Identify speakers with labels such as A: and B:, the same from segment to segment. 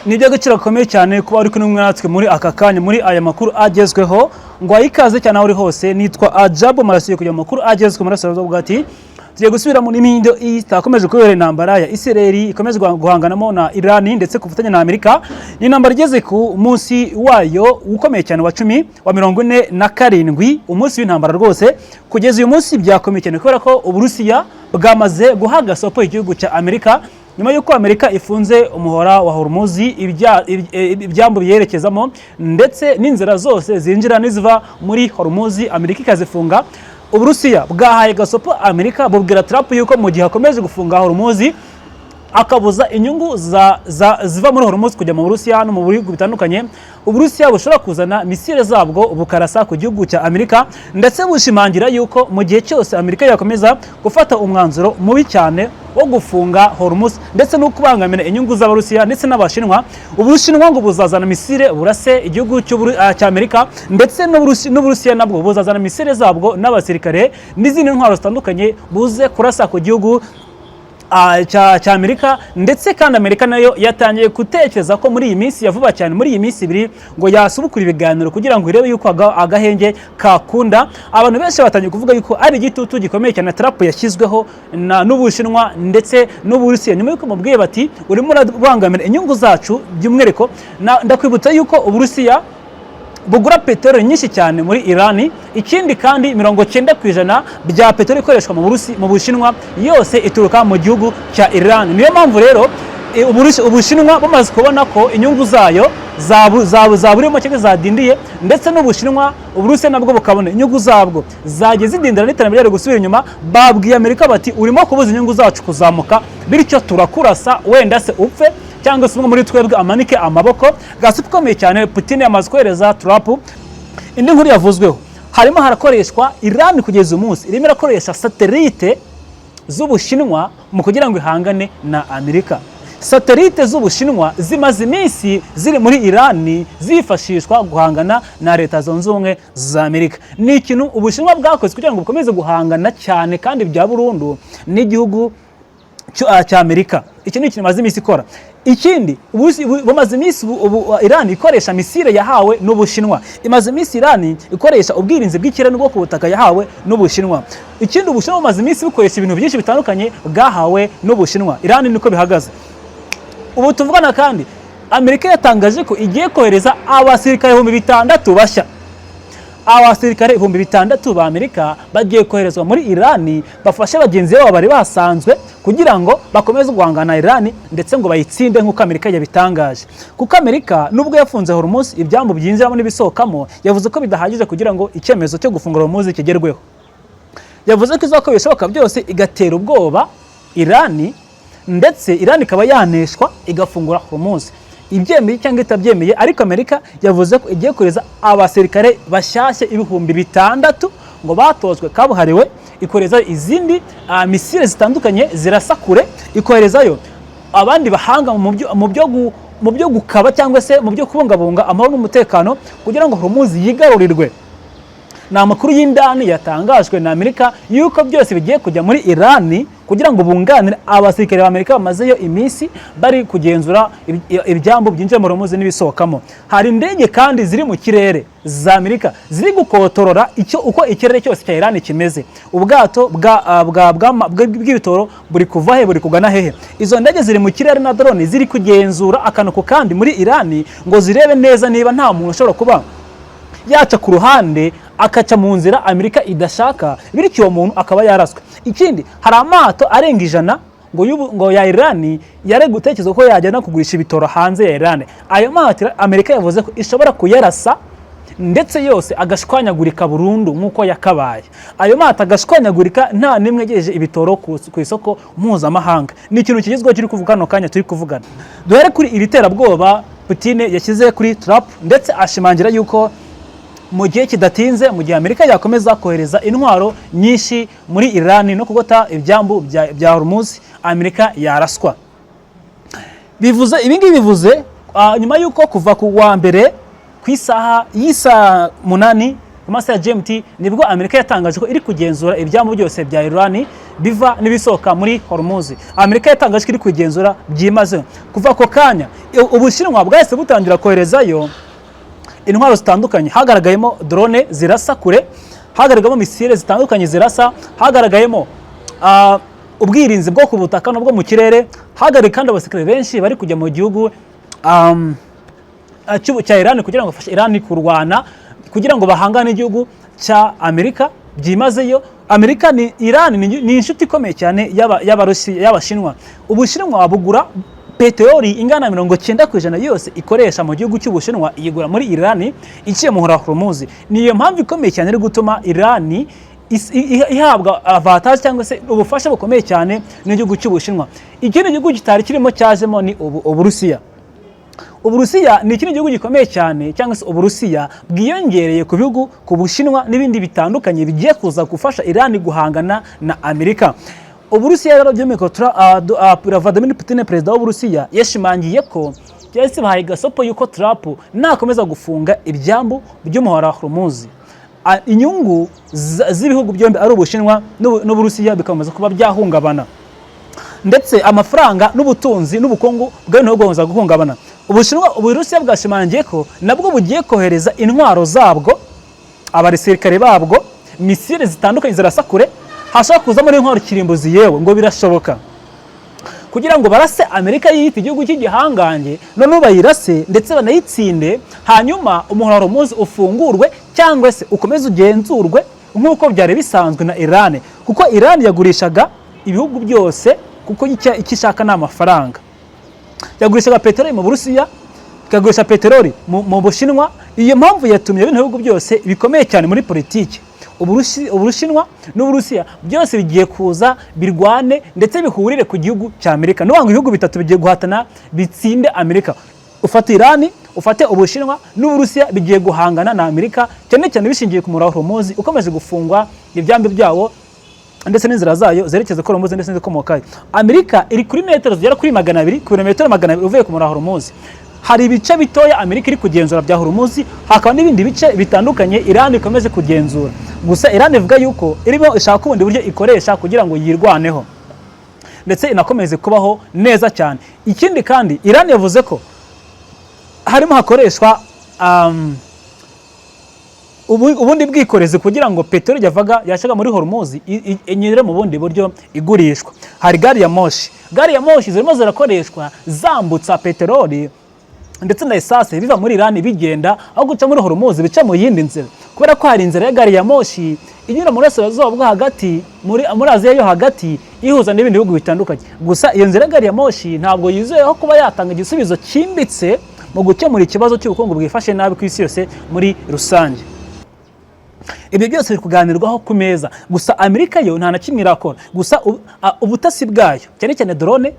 A: Ni iby'agaciro gakomeye cyane kuba uri kumwe natwe muri aka kanya muri aya makuru agezweho. Ngo ikaze cyane aho uri hose. Nitwa Ajabo Marasiyo. Kujya mu makuru agezweho muri bwa ati tugiye gusubira muri Middle East hakomeje kubera intambara ya Israel ikomeje guhanganamo na Iran ndetse ku bufatanye na Amerika. Ni intambara igeze ku munsi wayo ukomeye cyane wa 10 wa 47, umunsi w'intambara rwose. Kugeza uyu munsi byakomeye cyane kubera ko Uburusiya bwamaze guha gasopo igihugu cya Amerika nyuma y'uko Amerika ifunze umuhora wa Hormuz, ibyambu byerekezamo ndetse n'inzira zose zinjira n'iziva muri Hormuz, Amerika ikazifunga. Uburusiya bwahaye gasopo Amerika, bubwira Trump yuko mu gihe akomeje gufunga Hormuz, akabuza inyungu ziva muri Hormuz kujya mu Burusiya no mu bihugu bitandukanye, Uburusiya bushobora kuzana misile zabwo bukarasa ku gihugu cya Amerika. Ndetse bushimangira yuko mu gihe cyose Amerika yakomeza gufata umwanzuro mubi cyane wo gufunga Hormuz ndetse no kubangamira inyungu z'Abarusiya ndetse n'Abashinwa, Ubushinwa ngo buzazana misile burase igihugu cya Amerika, ndetse n'Uburusiya nabwo buzazana misile zabwo n'abasirikare n'izindi ntwaro zitandukanye buze kurasa ku gihugu cya Amerika. Ndetse kandi Amerika nayo yatangiye gutekereza ko muri iyi minsi ya vuba cyane, muri iyi minsi 2, ngo yasubukura ibiganiro kugira ngo irebe yuko agahenge kakunda. Abantu benshi batangiye kuvuga yuko ari igitutu gikomeye cyane Trump yashyizweho n'Ubushinwa ndetse n'Uburusiya, nyuma yuko mubwiye bati: "Urimo urabangamira inyungu zacu." By'umwihariko ndakwibutsa yuko Uburusiya bugura peteroli nyinshi cyane muri Irani. Ikindi kandi, 90% bya peteroli ikoreshwa mu Bushinwa yose ituruka mu gihugu cya Irani. Niyo mpamvu rero Ubushinwa bumaze kubona ko inyungu zayo zaburimo cyangwa zadindiye, ndetse n'Ubushinwa, Uburusiya nabwo bukabona inyungu zabwo zagiye zidindira n'iterambere ryari gusubira inyuma, babwiye Amerika bati: "Urimo kubuza inyungu zacu kuzamuka, bityo turakurasa, wenda se upfe cyangwa se umwe muri twebwe amanike amaboko." Gasopo ikomeye cyane Putin yamaze kohereza Trump. Indi nkuru yavuzweho, harimo harakoreshwa Iran kugeza umunsi irimo irakoresha satelite z'Ubushinwa mu kugira ngo ihangane na Amerika. Satelite z'Ubushinwa zimaze iminsi ziri muri Irani, zifashishwa guhangana na Leta Zunze Ubumwe za Amerika. Ni ikintu Ubushinwa bwakoze kugira ngo bukomeze guhangana cyane kandi bya burundu n'igihugu cya Amerika. Iki ni ikintu imaze iminsi ikora. Ikindi, bumaze iminsi ubu Iran ikoresha misile yahawe n'Ubushinwa. Imaze iminsi Iran ikoresha ubwirinzi bw'ikirere n'ubwo ku butaka yahawe n'Ubushinwa. Ikindi, Ubushinwa bumaze iminsi bukoresha ibintu byinshi bitandukanye bwahawe n'Ubushinwa. Iran niko bihagaze ubu tuvugana. Kandi Amerika yatangaje ko igiye kohereza abasirikare 6000 bashya. Abasirikare 6000 ba Amerika bagiye koherezwa muri Irani, bafashe bagenzi babo bari basanzwe kugira ngo bakomeze guhangana na Irani ndetse ngo bayitsinde nk'uko Amerika yabitangaje. Kuko Amerika nubwo yafunze Hormuz, ibyambu byinjiramo n'ibisohokamo, yavuze ko bidahagije kugira ngo icyemezo cyo gufungura Hormuz kigerweho. Yavuze ko izakora ibishoboka byose igatera ubwoba Irani, ndetse Irani ikaba yaneshwa igafungura Hormuz, ibyemeye cyangwa itabyemeye. Ariko Amerika yavuze ko igiye kohereza abasirikare bashyashya 6000 ngo batozwe kabuhariwe, ikohereza izindi misile zitandukanye zirasa kure, ikoherezayo abandi bahanga mu byo gukaba cyangwa se mu byo kubungabunga amahoro n'umutekano kugira ngo Hormuz yigarurirwe. Ni amakuru y'indani yatangajwe na Amerika yuko byose bigiye kujya muri Irani kugira ngo bunganire abasirikare ba Amerika bamazeyo iminsi bari kugenzura ibyambu byinjira mu Hormuz n'ibisohokamo. Hari indege kandi ziri mu kirere za Amerika ziri gukotorora icyo uko ikirere cyose cya Irani kimeze, ubwato bw'ibitoro buri kuva he, buri kugana hehe. Izo ndege ziri mu kirere na drone ziri kugenzura akantu ku kandi muri Irani ngo zirebe neza niba nta muntu ushobora kuba yaca ku ruhande akaca mu nzira Amerika idashaka, bityo uwo muntu akaba yaraswe. Ikindi, hari amato arenga 100 ngo ngo ya Irani yari gutekereza ko yajyana kugurisha ibitoro hanze ya Irani. Ayo mato Amerika yavuze ko ishobora kuyarasa ndetse yose agashwanyagurika burundu nk'uko yakabaye, ayo mato agashwanyagurika nta n'imwe yegereje ibitoro ku isoko mpuzamahanga. Ni ikintu kigezweho kiri kuvuga kano kanya turi kuvugana. Duhere kuri iri terabwoba Putin yashyize kuri Trump, ndetse ashimangira yuko mu gihe kidatinze, mu gihe Amerika yakomeza kohereza intwaro nyinshi muri Iran no kugota ibyambu bya Hormuz, Amerika yaraswa. Bivuze ibi ngibi, bivuze nyuma y'uko kuva ku wa mbere ku isaha y'isaa 8 ku masaha ya GMT, nibwo Amerika yatangaje ko iri kugenzura ibyambu byose bya Iran biva n'ibisohoka muri Hormuz. Amerika yatangaje ko iri kugenzura byimazeyo. Kuva ako kanya, Ubushinwa bwahise butangira koherezayo intwaro zitandukanye. Hagaragayemo drone zirasa kure, hagaragayemo misile zitandukanye zirasa, hagaragayemo ubwirinzi bwo ku butaka n'ubwo mu kirere, hagaragaye kandi abasirikare benshi bari kujya mu gihugu cya Iran kugira ngo bafashe Iran kurwana, kugira ngo bahangane n'igihugu cya Amerika byimazeyo. Amerika ni Iran ni inshuti ikomeye cyane y'Abarusi, y'Abashinwa. Ubushinwa bugura peteroli ingana na 90% yose ikoresha mu gihugu cy'Ubushinwa, iyigura muri Iran iciye mu Hormuz. Niyo mpamvu ikomeye cyane iri gutuma Iran ihabwa avantage cyangwa se ubufasha bukomeye cyane n'igihugu cy'Ubushinwa. Ikindi gihugu kitari kirimo cyajemo ni Uburusiya. Uburusiya ni ikindi gihugu gikomeye cyane, cyangwa se Uburusiya bwiyongereye ku bihugu, ku Bushinwa n'ibindi bitandukanye bigiye kuza gufasha Iran guhangana na Amerika. Uburusiya rero by'umwihariko, Vladimir Putin, perezida w'Uburusiya, yashimangiye ko cyangwa se bahaye gasopo yuko Trump nakomeza gufunga ibyambu by'umuhora wa Hormuz, inyungu z'ibihugu byombi, ari Ubushinwa n'Uburusiya, bikomeza kuba byahungabana, ndetse amafaranga n'ubutunzi n'ubukungu bwa bino bihugu bukomeza guhungabana. Ubushinwa, Uburusiya bwashimangiye ko nabwo bugiye kohereza intwaro zabwo, abasirikare babwo, misile zitandukanye zirasa kure, hashobora kuzamo n'intwaro kirimbuzi, yewe ngo birashoboka, kugira ngo barase Amerika yiyita igihugu cy'igihangange, noneho bayirase ndetse banayitsinde, hanyuma umuhora wa Hormuz ufungurwe cyangwa se ukomeze ugenzurwe nk'uko byari bisanzwe na Iran, kuko Iran yagurishaga ibihugu byose, kuko icyo ishaka ni amafaranga. Yagurishaga peteroli mu Burusiya, ikagurisha peteroli mu Bushinwa. Iyo mpamvu yatumye bino bihugu byose bikomeye cyane muri politiki, Ubushinwa n'Uburusiya, byose bigiye kuza birwane ndetse bihurire ku gihugu cya Amerika. Ni ukuvuga ngo ibihugu bitatu bigiye guhatana bitsinde Amerika. Ufate Irani, ufate Ubushinwa n'Uburusiya, bigiye guhangana na Amerika, cyane cyane bishingiye ku muhora wa Hormuz ukomeje gufungwa ibyambu byawo ndetse n'inzira zayo zerekeza kuri Hormuz ndetse n'izikomokayo. Amerika iri kuri metero zigera kuri 200, ku birometero 200 uvuye ku muhora wa Hormuz. Hari ibice bitoya Amerika iri kugenzura bya Hormuz, hakaba n'ibindi bice bitandukanye Iran ikomeje kugenzura. Gusa Iran ivuga yuko irimo ishaka ubundi buryo ikoresha kugira ngo yirwaneho ndetse inakomeze kubaho neza cyane. Ikindi kandi, Iran yavuze ko harimo hakoreshwa ubundi bwikorezi kugira ngo peteroli yavaga yashaga muri Hormuz inyure mu bundi buryo igurishwa. Hari gari ya moshi, gari ya moshi zirimo zirakoreshwa zambutsa peteroli ndetse na essence biva muri Iran bigenda, aho guca muri Hormuz bica mu yindi nzira, kubera ko hari inzira ya gari ya moshi inyura mu burasirazuba bwo hagati, muri Aziya yo hagati, ihuza n'ibindi bihugu bitandukanye. Gusa iyo nzira ya gari ya moshi ntabwo yizeweho kuba yatanga igisubizo cyimbitse mu gukemura ikibazo cy'ubukungu bwifashe nabi ku isi yose muri rusange. Ibyo byose biri kuganirwaho ku meza, gusa Amerika yo nta na kimwe irakora. Gusa ubutasi bwayo, cyane cyane drone,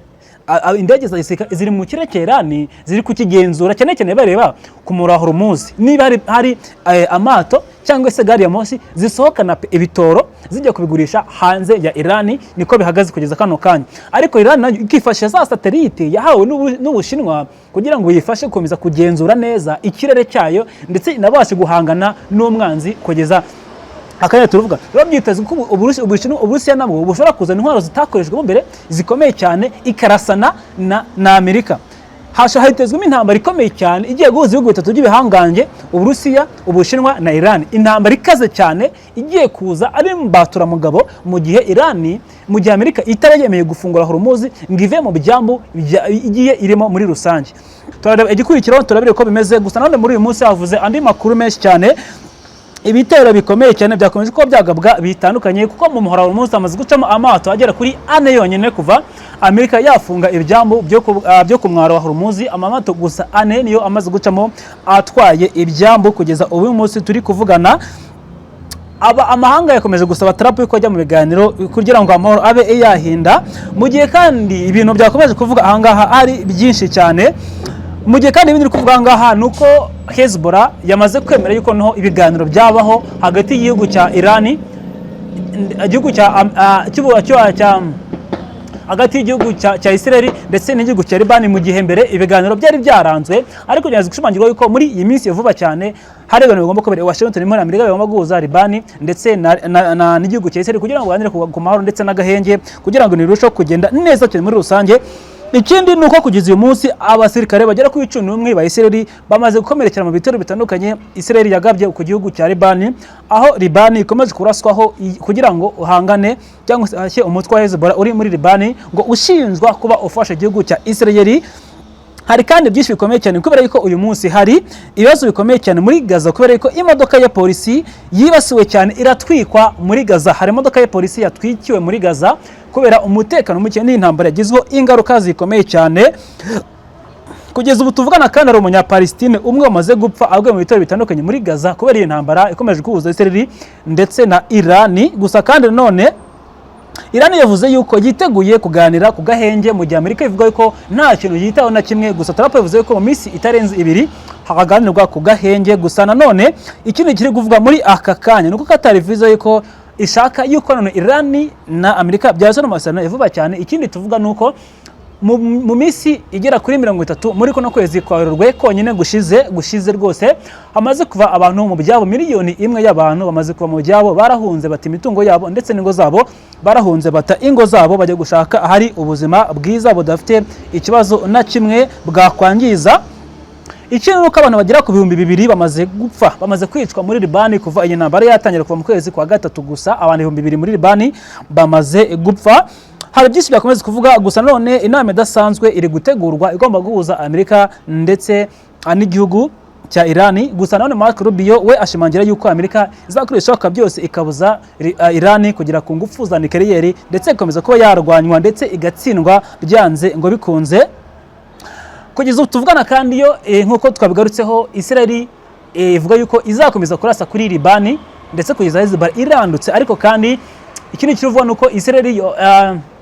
A: indege za gisirikare ziri mu kirere cya Iran, ziri kukigenzura, cyane cyane bareba ku muhora wa Hormuz niba hari amato cyangwa se gari ya moshi zisohokana ibitoro zijya kubigurisha hanze ya Iran. Niko bihagaze kugeza kano kanya. Ariko Iran nayo ikifashisha za satellite yahawe n'Ubushinwa kugira ngo yifashe gukomeza kugenzura neza ikirere cyayo ndetse inabashe guhangana n'umwanzi. Kugeza akanya turuvuga rero, byitezwe ko Uburusiya nabwo bushobora kuzana intwaro zitakoreshejwe mbere zikomeye cyane, ikarasana na Amerika. Hitezwemo intambara ikomeye cyane igiye guhuza ibihugu bitatu by'ibihangange, Uburusiya, Ubushinwa na Iran. Intambara ikaze cyane igiye kuza ari mbaturamugabo, mu gihe Iran, mu gihe Amerika itaba yemeye gufungura Hormuz ngo ive mu byambu igiye irimo muri rusange. Turareba igikurikiraho, turabire uko bimeze. Gusa nanone muri uyu munsi havuze andi makuru menshi cyane. Ibitero bikomeye cyane byakomeje kuba byagabwa bitandukanye, kuko mu muhora wa Hormuz hamaze gucamo amato agera kuri ane yonyine kuva Amerika yafunga ibyambu byo ku mwaro wa Hormuz. Amato gusa ane niyo amaze gucamo atwaye ibyambu kugeza ubu munsi turi kuvugana. Aba amahanga yakomeje gusaba Trump yuko ajya mu biganiro kugira ngo amahoro abe yahinda, mu gihe kandi ibintu byakomeje kuvuga ahangaha ari byinshi cyane. Mu gihe kandi ibindi biri kuvuga ahangaha ni uko Hezbollah yamaze kwemera yuko noneho ibiganiro byabaho hagati y'igihugu cya Iran, igihugu cya hagati y'igihugu cya Israel ndetse n'igihugu cya Libani, mu gihe mbere ibiganiro byari byaranzwe, ariko byamaze gushimangirwa yuko muri iyi minsi ya vuba cyane hari ibiganiro bigomba kubera i Washington muri Amerika, bigomba guhuza Libani ndetse n'igihugu cya Israel kugira ngo baganire ku mahoro ndetse n'agahenge, kugira ngo birusheho kugenda neza cyane muri rusange. Ikindi ni uko kugeza uyu munsi abasirikare bagera kuri 11 ba Israel bamaze gukomerekera mu bitero bitandukanye Israel yagabye ku gihugu cya Libani, aho Libani ikomeje kuraswaho kugira ngo uhangane cyangwa se ahashye umutwe wa Hezbollah uri muri Libani ngo ushinjwa kuba ufasha igihugu cya Israel. Hari kandi byinshi bikomeye cyane, kubera yuko uyu munsi hari ibibazo bikomeye cyane muri Gaza, kubera yuko imodoka ya polisi yibasiwe cyane iratwikwa muri Gaza. Hari imodoka ya polisi yatwikiwe muri Gaza kubera umutekano muke n'intambara yagizeho ingaruka zikomeye cyane. Kugeza ubu tuvugana kandi hari Umunyapalestine umwe wamaze gupfa aguye mu bitero bitandukanye muri Gaza kubera iyi ntambara ikomeje guhuza Israel ndetse na Irani. Gusa kandi nanone Irani yavuze yuko yiteguye kuganira ku gahenge, mu gihe Amerika ivuga yuko nta kintu yitaho na kimwe. Gusa Trump yavuze yuko mu minsi itarenze 2 haganirwa ku gahenge. Gusa nanone ikindi kiri kuvuga muri aka kanya ni uko Qatar ivuze yuko ishaka yuko none Irani na Amerika byazana amasezerano ya vuba cyane. Ikindi tuvuga ni uko mu minsi igera kuri 30 muri kuno kwezi kwa Werurwe konyine gushize rwose, hamaze kuva abantu mu byabo, miliyoni 1 y'abantu bamaze kuva mu byabo, barahunze bata imitungo yabo ndetse n'ingo zabo, barahunze bata ingo zabo bajya gushaka ahari ubuzima bwiza budafite ikibazo na kimwe bwakwangiza. Ikindi ni uko abantu bagera ku 2000 bamaze gupfa, bamaze kwicwa muri Libani kuva iyi ntambara yatangira, kuva mu kwezi kwa gatatu gusa abantu 2000 muri Libani bamaze gupfa. Hari byinshi byakomeza kuvuga. Gusa none inama idasanzwe iri gutegurwa igomba guhuza Amerika ndetse n'igihugu cya Irani. Gusa nanone Marco Rubio we ashimangira yuko Amerika izakora ibishoboka byose ikabuza Irani kugera ku ngufu za nucléaire, ndetse igakomeza kuba yarwanywa ndetse igatsindwa byanze ngo bikunze. Kugeza ubu tuvugana kandi yo nk'uko twabigarutseho, Israel ivuga yuko izakomeza kurasa kuri Libani ndetse kugeza Hezbollah irandutse. Ariko kandi ikindi kiruvugwa ni uko Israel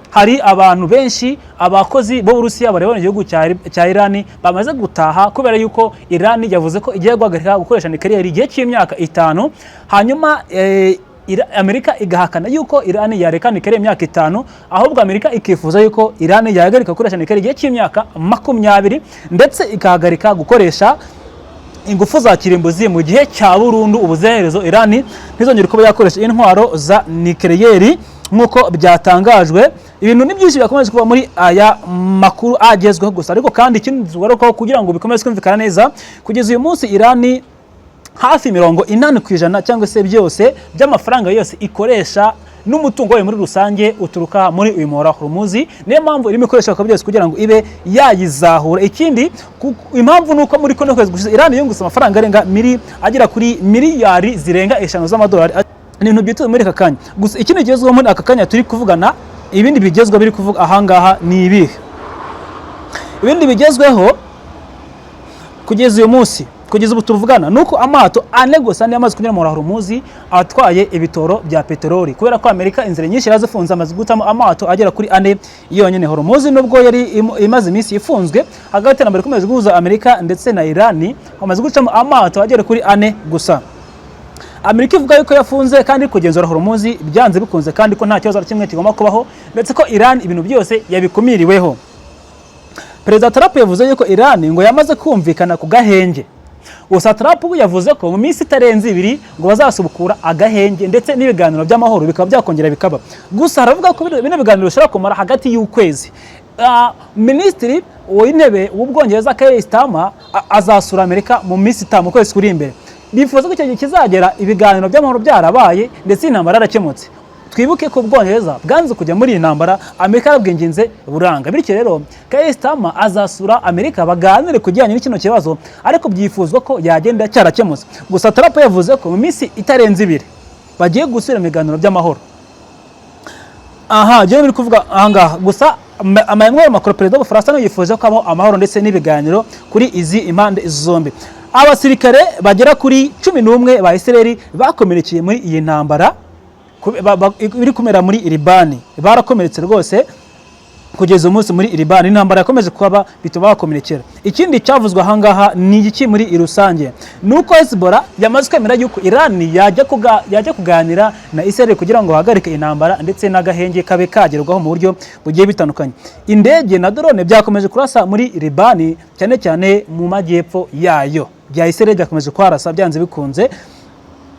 A: hari abantu benshi, abakozi b'Uburusiya bari mu gihugu cya Irani bamaze gutaha, kubera yuko Irani yavuze ko igiye guhagarika gukoresha nucléaire igihe cy'imyaka 5, hanyuma Amerika igahakana yuko Irani yareka nucléaire imyaka 5, ahubwo Amerika ikifuza yuko Irani yahagarika gukoresha nucléaire igihe cy'imyaka 20, ndetse ikahagarika gukoresha ingufu za kirimbuzi mu gihe cya burundu, ubuzeherezo, Irani ntizongere kuba yakoresha intwaro za nucléaire nk'uko byatangajwe. Ibintu ni byinshi byakomeje kuba muri aya makuru agezweho. Gusa ariko kandi ikindi tugarukaho kugira ngo bikomeze kumvikana neza, kugeza uyu munsi Irani hafi 80% cyangwa se byose by'amafaranga yose ikoresha n'umutungo wayo muri rusange uturuka muri uyu muhora wa Hormuz. Niyo mpamvu irimo ikoresha byose kugira ngo ibe yayizahura. Ikindi impamvu ni uko muri kuno kwezi gushize Iran yungutse amafaranga arenga agera kuri miliyari zirenga 5 z'amadolari. Ni ibintu byitezwe muri aka kanya. Gusa ikindi kigezweho muri aka kanya turi kuvugana, ibindi bigezweho biri kuvuga ahangaha ni ibihe? Ibindi bigezweho kugeza uyu munsi, kugeza ubu tuvugana, ni uko amato ane gusa niyo amaze kunyura mu Hormuz atwaye ibitoro bya peteroli, kubera ko Amerika inzira nyinshi yarazifunze. Amaze gucamo amato agera kuri ane yonyine. Hormuz nubwo yari imaze iminsi ifunzwe hagati y'intambara ikomeje guhuza Amerika ndetse na Irani, hamaze gucamo amato agera kuri ane gusa. Amerika ivuga yuko yafunze kandi kugenzura Hormuz byanze bikunze, kandi ko nta kibazo na kimwe kigomba kubaho, ndetse ko Iran ibintu byose yabikumiriweho. Perezida Trump yavuze yuko Iran ngo yamaze kumvikana ku gahenge. Gusa Trump yavuze ko mu minsi itarenze 2 ngo bazasubukura agahenge, ndetse n'ibiganiro by'amahoro bikaba byakongera bikaba. Gusa haravuga ko bino biganiro bishobora kumara hagati y'ukwezi. Minisitiri w'intebe w'Ubwongereza Keir Starmer azasura Amerika mu minsi 5, mu kwezi kuri imbere. Bifuza ko icyo gihe kizagera ibiganiro by'amahoro byarabaye ndetse intambara yarakemutse. Twibuke ko Ubwongereza bwanze kujya muri iyi ntambara, Amerika yarabwinginze buranga. Bityo rero Keir Starmer azasura Amerika baganire ku kijyanye n'kino kibazo, ariko byifuzwa ko yagenda cyarakemutse. Gusa Trump yavuze ko mu minsi itarenze 2 bagiye gusubira mu biganiro by'amahoro. Aha njyewe biri kuvuga ahangaha gusa Emmanuel Macron, perezida w'Ubufaransa, nawe yifuje ko habaho amahoro ndetse n'ibiganiro kuri izi impande zombi. Abasirikare bagera kuri 11 ba Israel bakomerekeye muri iyi ntambara iri kumera muri Libani, barakomeretse rwose. Kugeza umunsi muri Libani intambara yakomeje kuba, bituma bakomerekera. Ikindi cyavuzwe ahangaha ni iki muri rusange? Ni uko Hezbollah yamaze kwemera yuko Iran yajya kuganira na Israel kugira ngo bahagarike intambara, ndetse n'agahenge kabe kagerwaho mu buryo bugiye bitandukanye. Indege na drone byakomeje kurasa muri Libani, cyane cyane mu majyepfo yayo, bya Israel byakomeje kuharasa byanze bikunze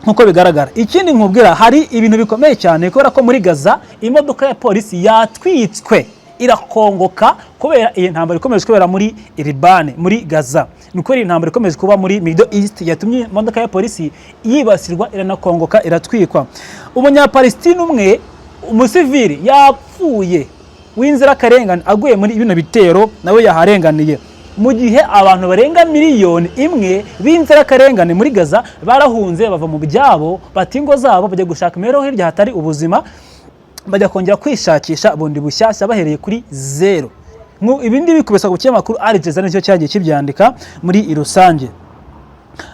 A: nk'uko bigaragara. Ikindi nkubwira, hari ibintu bikomeye cyane, kubera ko muri Gaza imodoka ya polisi yatwitswe irakongoka kubera iyi ntambara ikomeje kubera muri Libani, muri Gaza. Ni ukubera iyi ntambara ikomeje kuba muri Middle East yatumye imodoka ya polisi yibasirwa, iranakongoka, iratwikwa. Umunyapalestine umwe, umusivili, yapfuye w'inzirakarengane, aguye muri bino bitero, nawe yaharenganiye, mu gihe abantu barenga miliyoni 1 b'inzirakarengane muri Gaza barahunze, bava mu byabo, bata ingo zabo, bajya gushaka imibereho hirya hatari ubuzima, bajya kongera kwishakisha bundi bushyashya bahereye kuri zero. Ibindi bikubesa ku kinyamakuru Al Jazeera, nicyo cyagiye kibyandika muri rusange.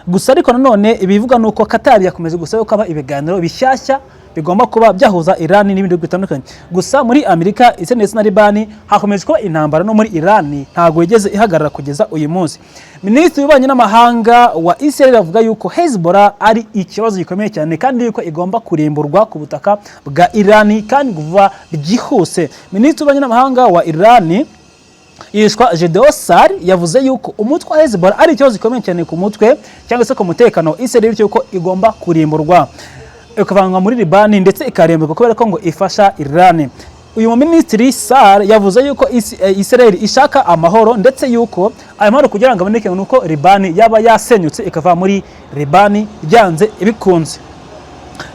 A: Gusa ariko nanone ibivuga ni uko Qatar yakomeje gusaba ko haba ibiganiro bishyashya bigomba kuba byahuza Iran n'ibindi bihugu bitandukanye. Gusa muri Amerika ise ndetse na Libani hakomeje kuba intambara, no muri Iran ntabwo yigeze ihagarara kugeza uyu munsi. Minisitiri w'ububanyi n'amahanga wa Israel avuga yuko Hezbollah ari ikibazo gikomeye cyane, kandi yuko igomba kurimburwa ku butaka bwa Iran kandi vuba byihuse. Minisitiri w'ububanyi n'amahanga wa Iran yitwa Gedeon Sar yavuze yuko umutwe wa Hezbollah ari ikibazo gikomeye cyane ku mutwe cyangwa se ku mutekano wa Israel, bityo yuko igomba kurimburwa, ikavanwa muri Libani ndetse ikarimburwa, kubera ko ngo ifasha Iran. Uyu minisitiri Sar yavuze yuko Israel ishaka amahoro, ndetse yuko ayo mahoro kugira ngo aboneke ni uko Libani yaba yasenyutse, ikava muri Libani byanze bikunze.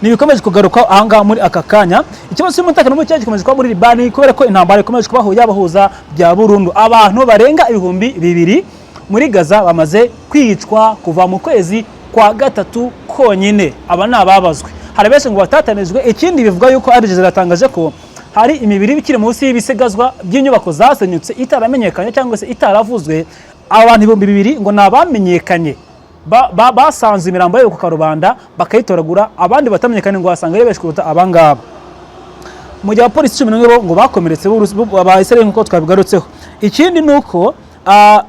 A: Ntibikomeje kugaruka ahangaha muri aka kanya. Ikibazo cy'umutekano muke gikomeje kuba muri Libani kubera ko intambara ikomeje kubaho yabahuza bya burundu. Abantu barenga 2000 muri Gaza bamaze kwicwa kuva mu kwezi kwa gatatu konyine. Aba ni ababazwe, hari benshi ngo batatanijwe. Ikindi bivuga yuko Al Jazeera yatangaje ko hari imibiri ikiri munsi y'ibisigazwa by'inyubako zasenyutse itaramenyekanye cyangwa se itaravuzwe. Abantu 2000 ngo ni abamenyekanye, basanze imirambo yabo ku karubanda bakayitoragura. Abandi batamenyekanye ngo wasanga ari benshi kuruta abangaba, mu gihe abapolisi 11 bo ngo bakomeretse ba Israel nk'uko twabigarutseho. Ikindi ni uko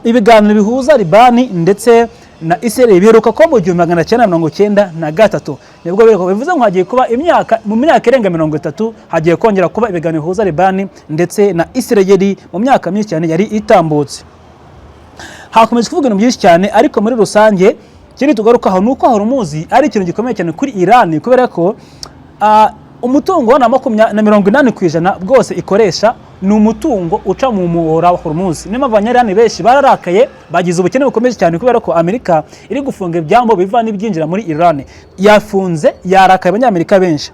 A: ibiganiro bihuza Libani ndetse na Israel biheruka ko mu 1993 nibwo biheruka. Bivuze ngo hagiye kuba imyaka, mu myaka irenga 30 hagiye kongera kuba ibiganiro bihuza Libani ndetse na Israel, mu myaka myinshi cyane yari itambutse. Hakomeje kuvuga ibintu byinshi cyane, ariko muri rusange ikindi tugarukaho ni uko Hormuz ari ikintu gikomeye cyane kuri Iran, kubera ko umutungo na 80% bwose ikoresha ni umutungo uca mu muhora wa Hormuz. Niyo mpamvu Abanyarani benshi bararakaye, bagize ubukene bukomeye cyane, kubera ko Amerika iri gufunga ibyambo biva n'ibyinjira muri Iran. Yafunze, yarakaye Abanyamerika benshi,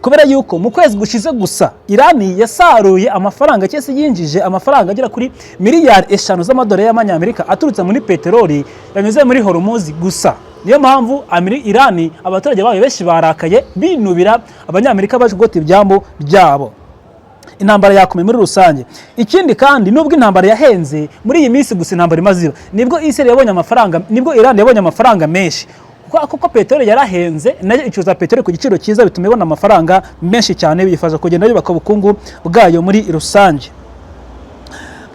A: kubera yuko mu kwezi gushize gusa Irani yasaruye amafaranga cyangwa se yinjije amafaranga agera kuri miliyari 5 z'amadolari y'amanyamerika aturutse muri peteroli yanyuze muri Hormuz gusa. Niyo mpamvu Irani abaturage bayo benshi barakaye, binubira Abanyamerika baje kugota ibyambu byabo. Intambara yakomeye muri rusange. Ikindi kandi, nubwo intambara yahenze, muri iyi minsi gusa intambara imaze iba, nibwo Israel yabonye amafaranga, nibwo Iran yabonye amafaranga menshi, kuko peteroli yarahenze, nayo icuruza peteroli ku giciro cyiza, bituma ibona amafaranga menshi cyane, biyifasha kugenda yubaka ubukungu bwayo muri rusange.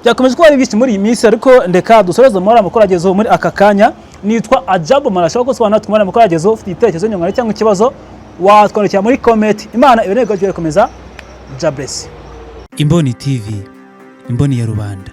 A: Byakomeje kuba ari byinshi muri iyi minsi, ariko ndeka dusoreze muri amakuru agezeho muri aka kanya. Nitwa Ajabu Marasha, ko sobanura twumva amakuru agezeho. Ufite igitekerezo, nyungane cyangwa ikibazo, watwandikira muri comment. Imana iboneye, komeza. Jabless.
B: Imboni TV, imboni ya rubanda.